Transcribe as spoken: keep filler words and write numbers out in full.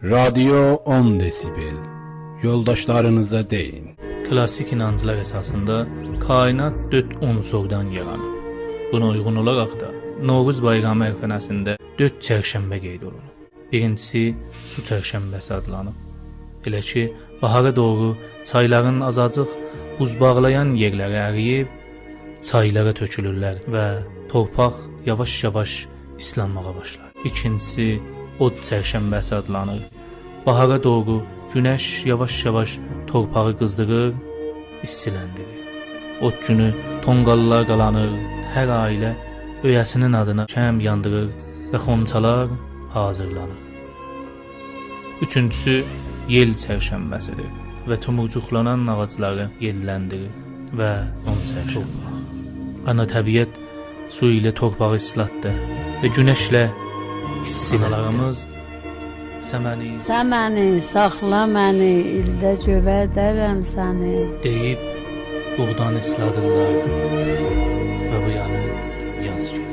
رادیو اون دسیبل. یولداشلارینیزا دئیین. کلاسیک اینانجلار اساسیندا کائنات دؤرد عنصردن یارانیب. بونا اویغون اولاراق دا نوروز بایرامی عرفنه‌سینده دؤرد چرشنبه قید اولونور. بیرینجیسی سو چرشنبه‌سی آدلانیب. ائله کی، باهارا دوغرو چایلارین آزاجیق بوز باغلایان یئرلری اریییب، چایلارا تؤکولورلر و تورپاق یاواش-یاواش ایسلانماغا باشلار. ایکینجیسی اود چرشنبه‌سی آدلانیر. باهارا دوغرو گونش یاواش-یاواش تورپاغی قیزدیریر، ایستیلندیریر. اود گونو تونقاللار قالانیر، هر عائله اؤیه‌سینین آدینا شمع یاندیریر و خونچالار حاضیرلانیر. اوچونجوسو یئل چرشنبه‌سیدیر و تومورجوقلانان آغاجلاری یئللندیریر و اون چرشنبه. آنا طبیعت سو ایله تورپاغی ایسلاتدی و گونشله ایستیلندی. آنالاریمیز «سمنی، سمنی، ساخلا منی، ایلده گؤوردرم سنی» دئییب بوغدانی ایسلادیرلار و بو یانی یاز گلیر.